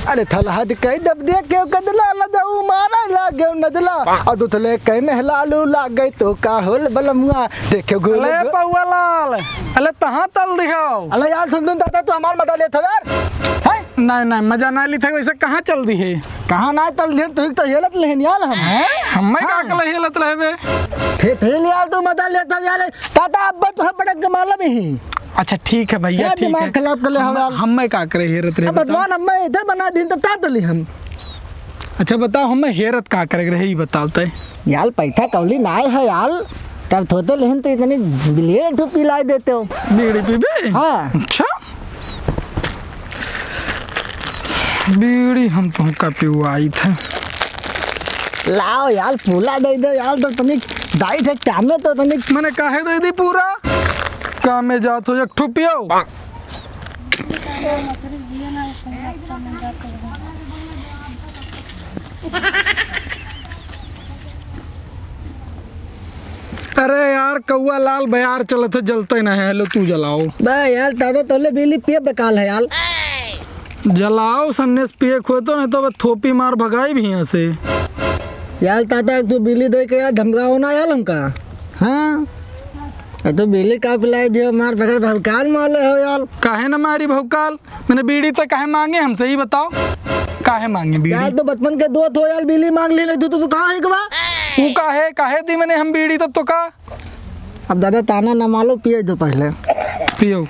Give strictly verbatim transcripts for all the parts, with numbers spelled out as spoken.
अरे थलहद कई दब दे के कदला, लजाऊ मारे लागे नदला। और दुथले कई महलालू लागे तो का होल बलमुआ, देखे गोल अले गो- पौआ लाल, अले तहाँ तल दिहो। अले यार सुन सुन दादा, तू हमार मजा लेत हवे यार। हैं? नहीं, नहीं, मजा ना ली थे, वैसे कहाँ चल दी है? कहाँ ना चल दी है, तू तो हेलत लेहन यार हम। हैं? हमें का हाँ। अकल हेलत रहे बे? फे-, फेल यार, तू मजा लेत हवे यार। दादा, अब तो हम बड़ा कमाल में ही। अच्छा, ठीक है भैया, क्या ठीक दिमाग है। खराब कर ले हम, हमार? हमें का करे हेरत रहे अब बताओ? भगवान हमें इधर बना दिन तो ता तली हम। अच्छा बताओ, हमें हेरत का करे रहे, ई बताओ तय। यार, पैसा कौली नाय है यार, तब थोते लेहन तो इतनी बिलिये ठो पिलाए देते हो। बीड़ी पीबे? हाँ। अच्छा, बीड़ी हम तुमका पिवाई थे। लाओ यार, पूला दे दो यार, तो तनिक दाई थे, कामे तो तनिक। मने काहे दे दी पूरा? कामे जात हो, एक ठो पियो। अरे यार, कौआ लाल बयार चलत है, जलते ना है। लो, तू जलाओ। बा यार, दादा, तोले बीली पिए बेकाल है यार। जलाओ, सन्नेस पिए खोतो, नहीं तो अब थोपी मार भगाई भी यहाँ से। यार, दादा, तू बीली दे के यार धमकाओ ना यार हमका। हाँ? ए, तो बीली का पिलाई दियो, मार भगाई भौकाल माले हो यार। काहे ना मारी भौकाल? मैंने बीड़ी तो काहे मांगे हमसे, ही बताओ, काहे मांगे बीड़ी? यार, तो बचपन के दोस्त हो यार, बीड़ी मांग ली नहीं, तू तो, तू कहाँ है के बा? तू काहे, काहे दी मैंने हम बीड़ी तब तो का? अब दादा ताना ना मारो, पिए दो पहले। पियो।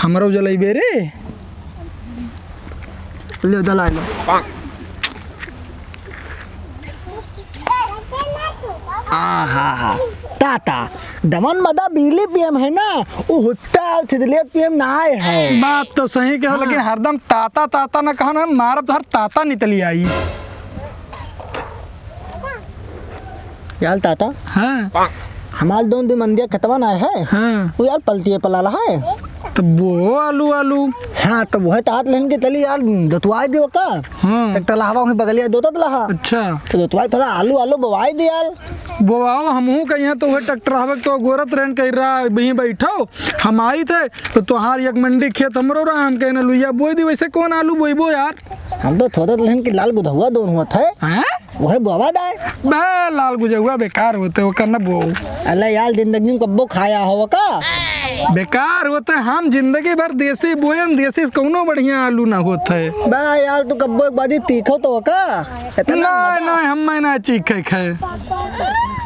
हमरो जलेबे रे। ले, दलाई लो। आहा हा। ताता, दमन मदा बीली पीएम है ना, उ हुत्ता थिदलियत पीएम ना आए है। बात तो सही कहो, हाँ। लेकिन हरदम ताता ताता ना कहो ना, मारब तो हर ताता नितली आई। यार ताता, हाँ। हमार दोन दो मंदिया खेतवा ना है, हाँ। वो यार पलतिए पलाला है। तो वो आलू, आलू। हाँ, तो वह तात लेहन के तली यार, दतुआई दियो का? हाँ। ट्रैक्टर लहावा वहीं बगलिया दोतत लहा। अच्छा। तो दतुआई थोड़ा आलू, आलू बोवाई दे यार। बोवाओ, हमहू कहिया तो वह ट्रैक्टर हवक तो गोरत रहन कह रहा, वहीं बैठो, हम आई थे, तो तोहार एक मंडी खेत हमरो रहा, हम कहने लुइया बोई दी, वैसे कौन आलू बोईबो यार? हम तो थोड़े लेहन के लाल गुधौआ दोन हुआ थे। हाँ? वह बोवा दाए। बे लाल गुजौआ बेकार होते, ओकर न बोओ। अले यार, जिंदगी में कब्बो खाया हो का? बेकार होते, हम जिंदगी भर देसी बोयन, देसी से कौनो बढ़िया आलू ना होत है। बे यार, तू कब्बो एक बाजी तीखो तो का? इतना ना, मजा। ना, हम मैं ना चीखे खाए।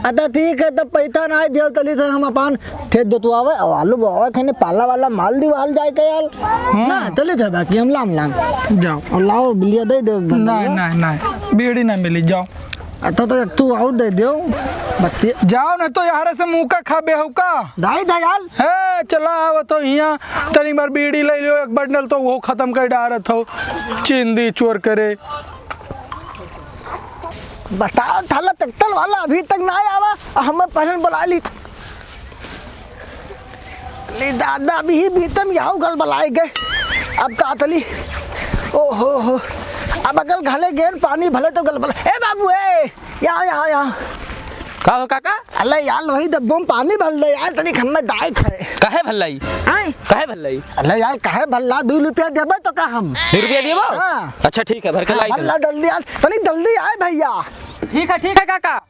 अच्छा ठीक है, तब पैसा ना दियो तली तो हम अपन खेत जोतवावे, अब आलू बोआवे, खने पाला वाला माल दिवाल जाए के यार। हाँ। ना, चले थे बाकी हम लाम लाम। जाओ। और लाओ, बिलिया दे दो। नहीं, नहीं, नहीं, बीड़ी ना मिली, जाओ। अच्छा, तो एक तू आउर दे दो, बत्ती। जाओ, नहीं तो यहाँ से मुँह का खा बेहू का। दाई दा यार। हे, चला आवा तो हियाँ, तनी बार बीड़ी ले लियो, एक बंडल तो वो खत्म कर डारत हो, चिंदी चोर करे। बताओ, थाला ट्रैक्टर वाला अभी तक ना आवा, हमें पहले बुला ली। ले दादा, अभी ही भीतर में आओ, गलबलाए गए। अब तातली, ओ हो हो, अब अगल घले गेन पानी भले तो गलबला। ए बाबू, ए, यहाँ, यहाँ, यहाँ। का हो काका? अले यार, वही डब्बो में पानी भर ले यार, तनी हमें दाई खाए। काहे भल्लाई? हैं? काहे भल्लाई? अले यार, काहे भल्ला? दो रुपया देबे तो का हम? दो रुपया देबो? हाँ। अच्छा ठीक है, भर के हाँ, लाई भल्ला तनी। जल्दी यार, तनी जल्दी आए भैया। ठीक है, ठीक है काका।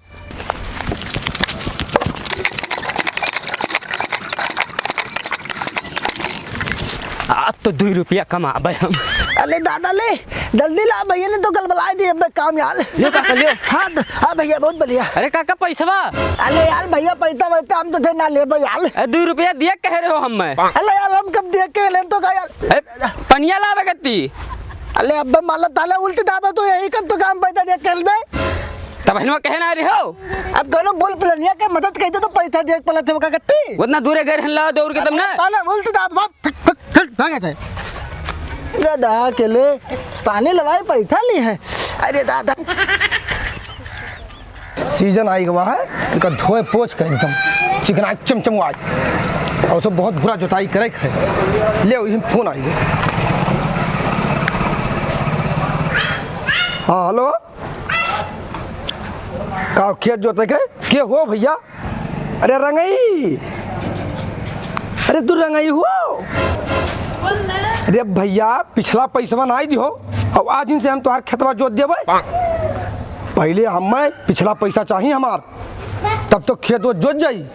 आज तो दो रुपया कमाबे हम। अले दादा ले, जल्दी ला भैया, नहीं तो गलबलाए दिए अबे काम यार। लियो काका, लियो। हाँ द-, हाँ भैया, बहुत बढ़िया। अरे काका, पैसवा। अले यार भैया, पैसा वैसा हम तो थे ना लेबे यार। अरे दो रुपया दिया कह रहे हो हम मैं। अले यार, हम कब दिए के लेन तो का यार। अरे पनिया लावे कत्ती। अले अब्बे माला ताले उल्टी दाबे तो यही कब तो काम पैसा दिया के लेबे। तब हिनवा कहे ना रहे हो। अब दोनों बोल पिलनिया के मदद कही तो पैसा दिया पला थे वो का कत्ती। उतना दूर है घर हल्ला दौड़ के तब ना। ताले उल्टी दाबे। फक, फक, फक, भागे थे। गधा के ले पानी लवाए पैसा ली है। अरे दादा। सीजन आई गवा है, इनका धोए पोछ के एकदम चिकना चमचम आज। और सब बहुत बुरा जोताई करे है। ले, यही फोन आई है। हाँ, हेलो। का खेत जोते के? के हो भैया? अरे रंगई, अरे तू रंगई हो? अरे भइया, पिछला पइसवा नाहीं दिहो, अउर आज इनसे हम तोहार खेतवा जोत देबइ। पहिले हम्मे पिछला पइसा चाही हमार, तब तो खेत वो जोत जाई।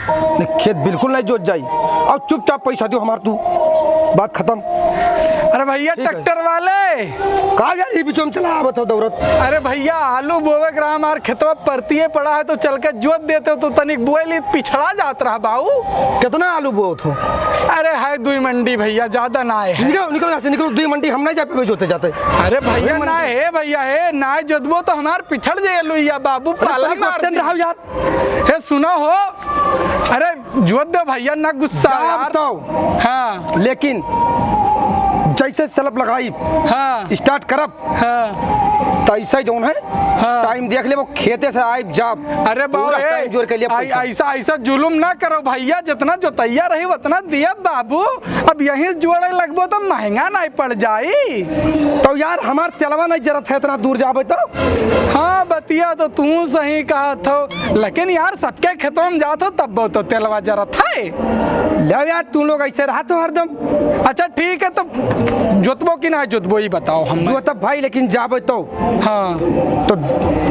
नहीं, खेत बिल्कुल नहीं जोत जाई। अउर चुपचाप पइसा दियो हमार तू, बात खतम। अरे भइया, ठीक है। ट्रैक्टर वाले। का यार, ई बीचो में चला आवत हो दौड़त। अरे भइया, आलू बोवे के रहा, हमार खेतवा परतिये पड़ा है, तो चल के जोत देते हो, तो तनिक बोए ली, पिछड़ा जात रहा बाऊ। कितना आलू बोत हो? अरे है दुई मंडी भइया, ज्यादा ना है। निकलो, निकलो यहाँ से, निकलो, दुई मंडी हम नहीं जा पाबे जोते जाते। अरे भइया, दुई मंडी। ना है भइया, है ना जोतबो तो हमार पिछड़ जाए लुइया बाबू, अरे पाला तनिक मार ओतन दी। रहो यार। हे सुनो हो, अरे जोत दो भइया, ना गुस्सा जाब यार। तो। हाँ। लेकिन जैसे सलप लगाई, हाँ। स्टार्ट करब, हाँ। तैसे जौन है, हाँ। टाइम देख लेबो, खेते से आइब जाब। अरे बाबू, पूरा ए, टाइम जोर के लिए आई-, पैसा। ऐसा, ऐसा जुलुम ना करो भइया, जितना जोतैया रही उतना दिया बाबू। अब यहीं जोड़े लगबो तो महंगा नहीं पड़ जाई। तो यार, हमार तेलवा नहीं जरत है, इतना दूर जाबे तो। हाँ, बतिया तो तू सही कहत हो, लेकिन यार, सबके खेतवा में जात हो, तब बहुत तो तेलवा जरत है। ले यार, तू लोग ऐसे रहत हो हरदम। अच्छा, ठीक है, तो जोतबो कि ना जोतबो, ई बताओ हम। जोतब भाई, लेकिन जाबे तो। हाँ। तो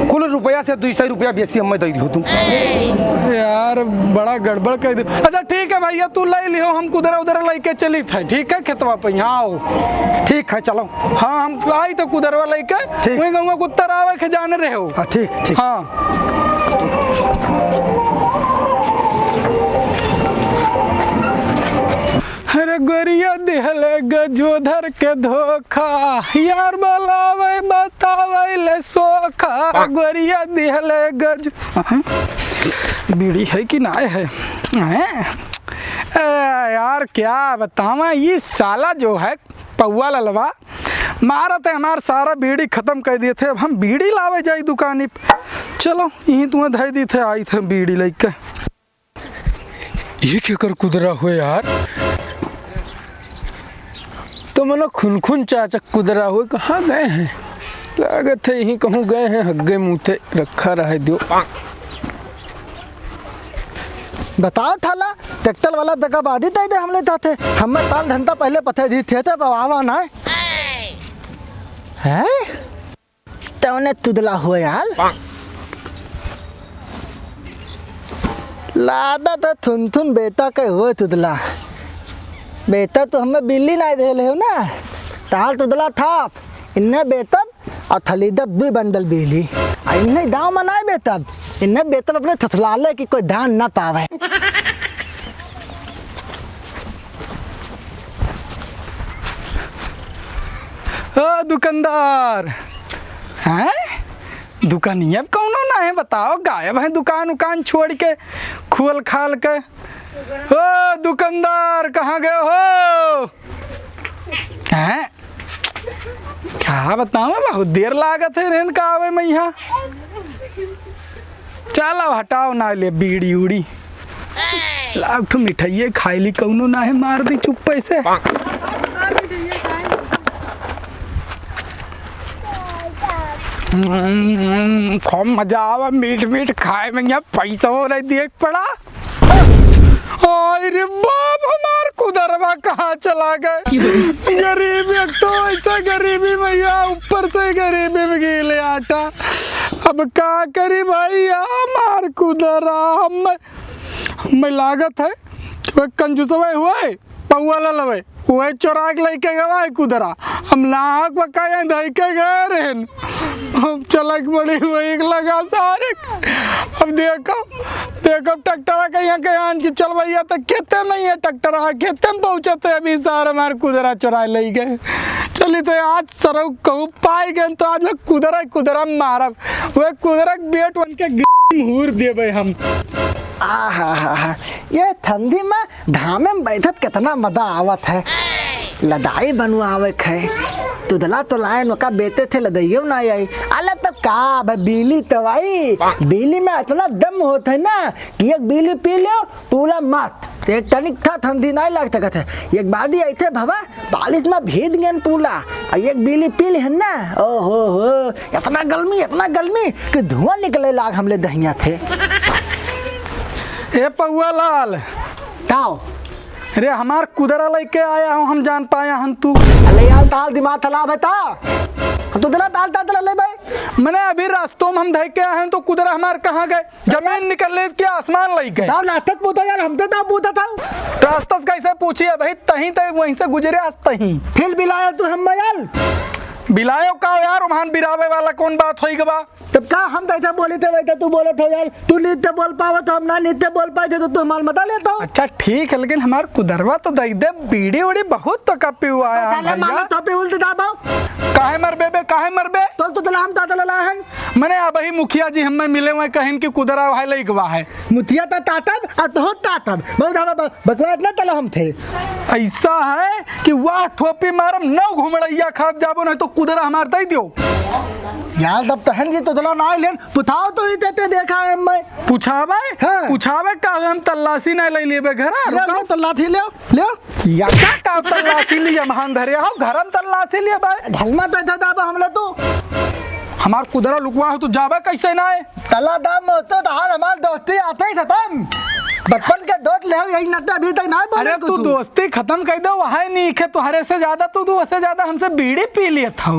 कुल रुपया से दुई सौ रुपया बेसी हमें दे दियो तुम। यार, बड़ा गड़बड़ कर दे। अच्छा, ठीक है भइया, तू ले लियो, हम कुदरा उदरा लेके चली थे, ठीक है, खेतवा पे यहाँ आओ। ठीक है, चलो। हाँ, हम आई तो कुदरवा लेके, ठीक। वहीं गंगा कुत्तर आवे के जाने रहे हो। हाँ, ठीक, ठीक। हाँ। अरे गोरिया दिहले गजोधर के धोखा, यार बोलावे बतावे ले सोखा। गोरिया दिहले गज, अहं, बीड़ी है कि ना है? हैं? अरे यार क्या बतावा, ये साला जो है पौआ ललवा मारत है, हमार सारा बीड़ी खतम कर दिए थे। अब हम बीड़ी लावे जाई दुकानी पे। चलो, यहीं तुम्हें धई दी थे, आई थे बीड़ी लेके। ये केकर कुदरा हुए यार? तो मनो खुनखुन चाचा कुदरा हुए, कहाँ गए हैं? लागत है यहीं कहूँ गए हैं, हग्गे मूते रखा रहे दियो। बताओ थाला, ट्रैक्टर वाला दगाबाजी तय दे हमले ताथे। हमें ताल घंटा पहले पथे दी थे, तब आवा ना है। हैं? तौने तुदला हो याल। लादा तो थुन थुन बेटा के हुए तुदला। बेटा तो हमें बिल्ली नाय देले हो ना। ताल तुदला थाप। इन्ने बेतब और थलीदब दुई बंडल बिल्ली। आ इन्ने दाव मनाए बेतब। इन्ने बेतब अपने थथलाले की कोई दान ना पावे। ओ दुकानदार, हैं? दुकानिया कौनो ना है, बताओ, गायब है दुकान उकान छोड़ के, खोल खाल के। ओ दुकानदार, कहाँ गए हो? हैं? क्या बताऊँ, बहुत देर लागत है रेन का आवे में यहाँ। चलो हटाओ ना ले बीड़ी उड़ी। लाओ ठो मिठाइये खाई ली, कौनो ना है, मार दी चुप्पे से। हम्म, खूब मजा आवा मीठ मीठ खाए में, यहाँ पैसा हो रही देख पड़ा। आय रे बाप, हमार कुदरवा कहाँ चला गए? गरीब, एक तो ऐसा गरीबी में या ऊपर से गरीबी में गीले आटा। अब का करी भाई, या हमार कुदरा, हम, हमें लागत है कि वह कंजूसवा हुए, पौआ ललवे। वही चोरा के लेके गवा है कुदरा। हम नाहक बका यहाँ धई के गए रहन। हम चलक बड़ी वही लगा सारे। अब देखो, देखो ट्रैक्टरा के यहाँ के आन के चल भैया, तो खेते में ही है ट्रैक्टरा, खेते में पहुँचते अभी सारे हमारे कुदरा चोरा ले गए। चली तो आज सरऊ कहूँ पाई गए तो आज मैं कुदरा, कुदरा मारब। वह कुदरा के बेट बन के ग-, हूर देबे हम। आहा हा हा, ये ठंडी में धामे में बैठत कितना मजा आवत है। लदाई बनवावे क है। तुदला तो लायन ओका बेते थे, लदाइयो ना आई। अले तो का भाई, बीली तो आई। बीली में इतना दम होत है ना कि एक बीली पी लो, पूला मत। तो एक टनिक था, ठंडी नहीं लग सकत है। एक बादी आई थे भवा, बालिश में भीज गेन पूला। आ एक बीली पी लिहन ना, ओ हो हो, इतना गर्मी, इतना गर्मी कि धुआं निकले लाग हमले दहिया थे। ए पौआ लाल, ताओ। अरे, हमार कुदरा लइके आया हूँ, हम जान पाया हन तू। अले यार, ताल दिमाग खराब है ता? हम तो दिला ताल ताल ले भाई। मने अभी रास्तों में हम धइ के आए हैं तो कुदरा हमार कहाँ गए? जमीन निकल ले कि आसमान लइ गए। दाव रास्ता पूछा यार, हम तो दाव पूछा था। रास्ता से कैसे पूछी है भाई? तहीं तक वहीं से गुजरे आज तहीं। फिर बिलाया तू हम यार। बिलायो का यार, उम्हान बिरावे वाला कौन बात होई गवा? तब का हम तो ऐसा बोले थे, वैसा तू बोले थे यार। तू नृत्य बोल पावत हो, हम ना नृत्य बोल पाए थे, तो तू हमार मजा लेता हो। अच्छा ठीक है, लेकिन हमार कुदरवा तो दई दे, बीड़ी उड़ी बहुत तो का पिवाया हम साले भैया। मानो तो पी उल्टी दाबो। काहे मरबे बे, काहे मरबे? तो, तो चला हम दादा लला हन। मने अबही मुखिया जी हमें मिले हुए, कहिन कि कुदरा है लइकवा है। मुखिया तो तातब, आ तो तातब। बहुत हम ब-, बकवास ना चलो हम थे। ऐसा है कि वाह थोपी मारम, नौ घुमड़ैया खाब जाबो, नहीं तो कुदरा हमार दई दियो। यार, तब तहन ये तो चलो ना लेन, पुछाओ तो ही देते देखा है मैं। पुछावे? हाँ। पुछावे का हम तलाशी नहीं ले लेबे घर, ले, रुको। ले, तलाशी ले, ले। या का, का तलाशी लिया महान धरे हो, घर में तलाशी लिया भाई। धनमा तो था दाबा हमला तू। हमार कुदरा लुकवा हो तो जाबे कैसे ना है? तला दाम में तो हाल हमार दोस्ती आते ही खत्म। बचपन के दोस्त ले हो, यही नाते अभी तक ना बोले अरे को तू तू। दोस्ती खत्म कर दो, वह नहीं खे तुहरे से ज्यादा, तू तू उससे ज्यादा हमसे बीड़ी पी लिया था।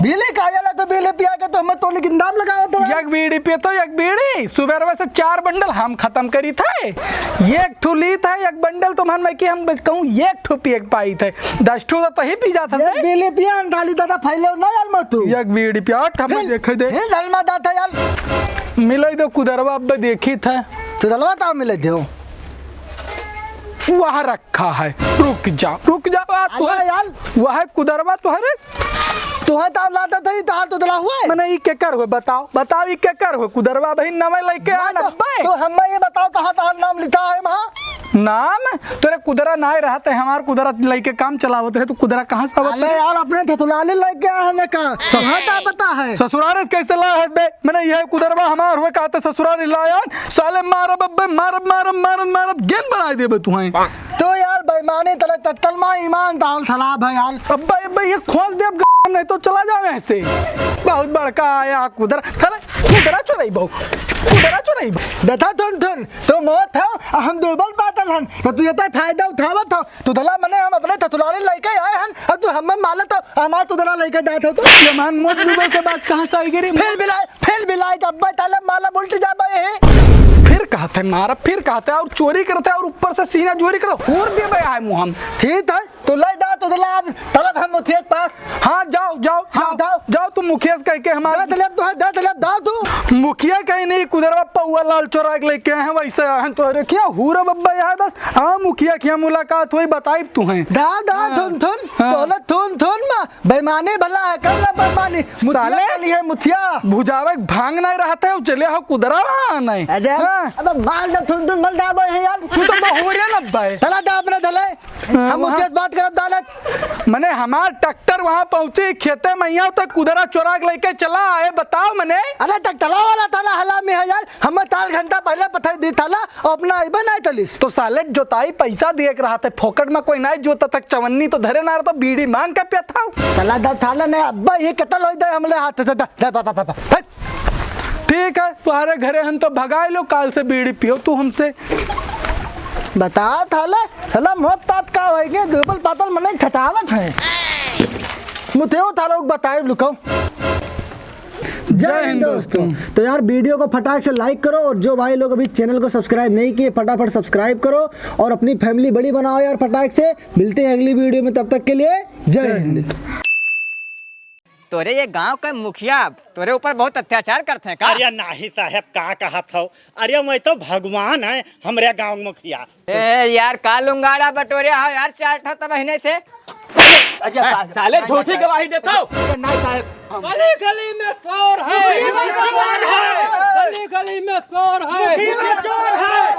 बीड़ी का जाला तो बीड़ी पिया के तो हमें तोली गिंदाम लगाओ तो। एक बीड़ी पिए तो एक बीड़ी, सुबह से चार बंडल हम खत्म करी थे। एक ठो ली था, एक बंडल तो मन में कि हम कहूँ एक ठो पिए के पाई थे, दस ठो तो तही पी जाता ये थे। बीड़ी पिया अंडाली दादा फैले ना यार मत तू। एक बीड़ी पिया, हम फिर, देखे दे। फिर धर्मा दाता यार। मिले दो कुदरवा अब देखी था। तो दलवा ता मिले दो। वह रखा है, रुक जा, रुक जा, बात तो अल्लाह है। यार। वह कुदरवा तो है रे। तुहे तो लाता था, ये तो हाल तो दला हुआ है। मने ई केकर हुए, बताओ, बताओ, ई केकर हुए? कुदरवा बहिन नवे लइके मैं आन तो, अब्बे। तो हमें ये बताओ, कहाँ तहार नाम लिखा है वहाँ? नाम? तोरे कुदरा नाय रहते, हमार कुदरा लइके काम चलावत रहे, तो कुदरा कहाँ से आवत अरे रहे? यार, अपने थथुलाली लइके आए हैं ना का? सस-, वहाँ का पता है? ससुराल से कैसे ला है बे? मने यह कुदरवा हमार हुए, कहते ससुराल लायन, साले मारब अब्बे, मारब, मारब, मारब, मारब, गेन बनाए देबे तुहें। तो यार बेईमानी तले तत्तल मा ईमान दाल सलाब है यार। अब्बे, अब्बे, ये खोस देब ग-, नहीं तो चला जावे ऐसे। बहुत बड़का आया कुदर, साले कुदरा चुराई बहु, कुदरा चुराई बहु। देखा थुन थुन, तो मौत है, हम दुबल पातल हन, तो तू ये तो फायदा उठावत हो। तू दला मने हम अपने थथुलाली लइके आए हन, अब तू हमें मालत हो, हमार तू दला लइके जात हो तू। ये मान मौत दुबल के बाद कहाँ से आई गिरी? फिर बिलाए, फिर बिलाए, जब बताले माला उल्टी जाबे है। फिर कहते मारा, फिर कहते और चोरी करते और ऊपर से सीना चोरी करो, फोड़ देबे आए मुँह हम। ठीक है, तू ले जा, तू दला अब तलब हम मुखिया के पास। हाँ, जाओ, जाओ, हाँ, जाओ, जाओ। जाओ, तुम मुखिया से कह के हमारे दे दले, तू है, दे दले, दा तू। मुखिया कहीं नहीं, कुदरवा पौआ लाल चोरा के लेके आए हैं, वैसे आए हैं तो अरे क्या हूरा बब्बा यहाँ बस। हाँ, मुखिया की मुलाकात हुई, बताई तुहें। दा, दा, हाँ। थुन, थुन, हाँ। तोला थुन, थुन मा। बेईमानी भला है, कर ले बेईमानी। मुखिया साले, के लिए मुखिया। भुजावे के भांग नहीं रहते हो, चले हो कुदरा वहाँ नहीं। अरे, हाँ। अब माल दा थुन, थुन मल दाबो है यार। तू तो बहुरिया न बे। चला दा अपने धले। हाँ, हम वहाँ मुखिया से बात करब दालत। मने हमार ट्रैक्टर वहाँ पहुँची, खेते मैया तक कुदरा चोरा के लेके चला आए, बताओ मने। अरे ट्रैक्टरवा वाला थाला हला में है यार, हम ताल घंटा पहले पठाई दी थाला, और अपना आइबे नहीं तलिस। तो साले जोताई पैसा दिए के रहा थे, फोकट में कोई नहीं जोता तक चवन्नी तो धरे ना रहा, तो बीड़ी मांग के पिया था। चला दा थाला ने अब्बा ये कतल होई दे हमले हाथ से, दा, दा, बा, बा, बा, बा। हट। ठीक है, तुम्हारे घरे हम तो भगाए लो, काल से बीड़ी पियो तू हमसे। बता थाला, थाला मौत तात का होएगे, दुबल पातल मने थतावत है। मुतेओ थाला को बताए लुको। जय हिंद दोस्तों। तो यार वीडियो को फटाक से लाइक करो और जो भाई लोग अभी चैनल को सब्सक्राइब नहीं किए फटाफट सब्सक्राइब करो और अपनी फैमिली बड़ी बनाओ यार फटाक से। मिलते हैं अगली वीडियो में, तब तक के लिए जय हिंद। तोरे ये गांव के मुखिया तोरे ऊपर बहुत अत्याचार करते हैं का? अरे नाही साहेब, का कहत हो? अरे मैं तो भगवान है, हमरे गांव मुखिया। ए यार, का लुंगाड़ा बटोरे हो यार, चार ठो तो महीने थे। अरे ए, साले झूठी गवाही देता हो। अरे नहीं साहेब। गली गली में चोर है। गली गली में चोर है। गली गली में चोर है।